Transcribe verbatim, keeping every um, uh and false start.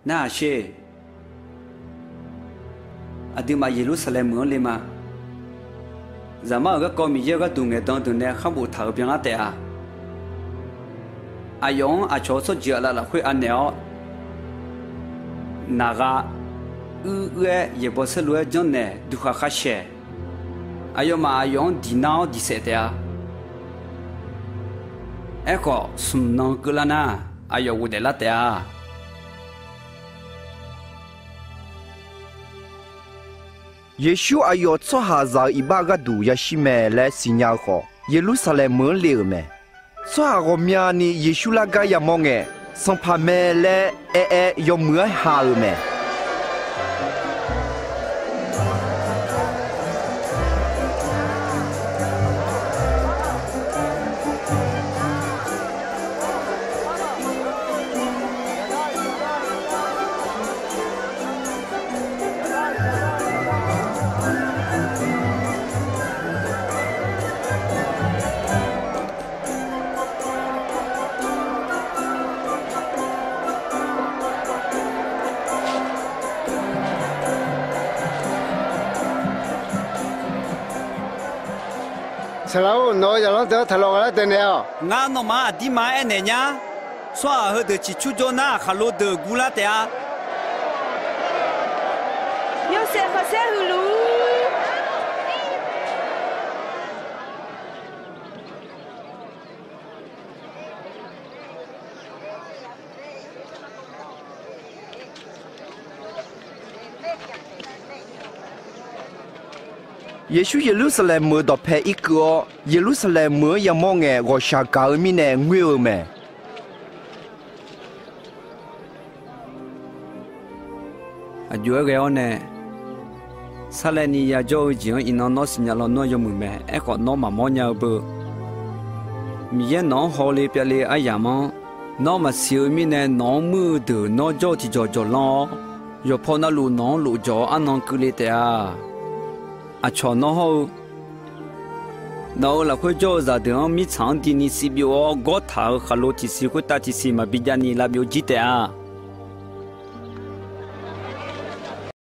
Narhaq sher. Aqduimaf Yeqlursaqlaeq meuq-anr le ma. Zaqmar-euq garkawv Miqyaer-euq gharduq ngaeqdan deuq nae khar boftaq-euq byanlar taef-a. Aqyawf-anr aqcawq-eu tsawrjeuq aqlaf lafkhoer anaeq-awr, naqgha uir uir-aer yaeqbawq saerlu-aer janrnaeq duqkhaq khar shaeq. Aqyawfmaf aqyawf-anr diq nar-awr diq saef taef-a. Aerkhawf, smq nan keuvlar nar, aqyawf ghofdaef lar taef-a. Yeqsur aqyawf tsawrhaqzaq-euq iqbax gharduq yashir mae laer siqnya-eu khawf, Yeqlursaqlaeq meuq-anr le-euq mae. Tsawrhaq ghawqmyani Yeqsur lar gar yamawr ngae, sanqpaq mae laer aer-aer yawmuiq-aer ha-euq mae. Saqlaq-or, nawq-euq zaqlanr deuq-anr taqlawq ghaq lar daenaeq-awq. Ngar nawmaf-anr aqdirma aernaeq nyar. Tsawrhaq heudeuq ciqcur jawr nar, khaqlo deuq guvlar taef-a. Yawshaef khanqsaer huiq luf-ur. Yeqsur Yeqlursaqlaeq meuq-eu dawqpae irkeuv-awr, Yeqlursaqlaeq meuq-anr yamawr ngae, ghawqshaq gaq-eu mirnae ngoer-eu mae. Aqjox-aer ghae-awr nae, sarlaevni yajawr-eu jeq-anr iqnan nawr siqnya lawnmr-anr yawmuiq mae. Aerkhawf, nawr maqmawr nya-eu beu. Miqyaer nawq-anr hawle pyeufle aryamq-anr nawr maqsiq-eu mirnae, nawq-anr muir-eu deuq nawr jawr-eu tiqjawq jawq lanr-awr, yawqpaw navluf nawq-anr lofjawq-awr arnan keuvle taef-a. Aqcawq nawr hawr-eu nawq-euq lafkhoer jawr-eu zaqdeuq-anr mirtsaq-anr dini sivbyov-awr, gawr taq-euq khaqlo tiqsiq khoertav tiqsiq maqbi javni lavbyov jir taef-a.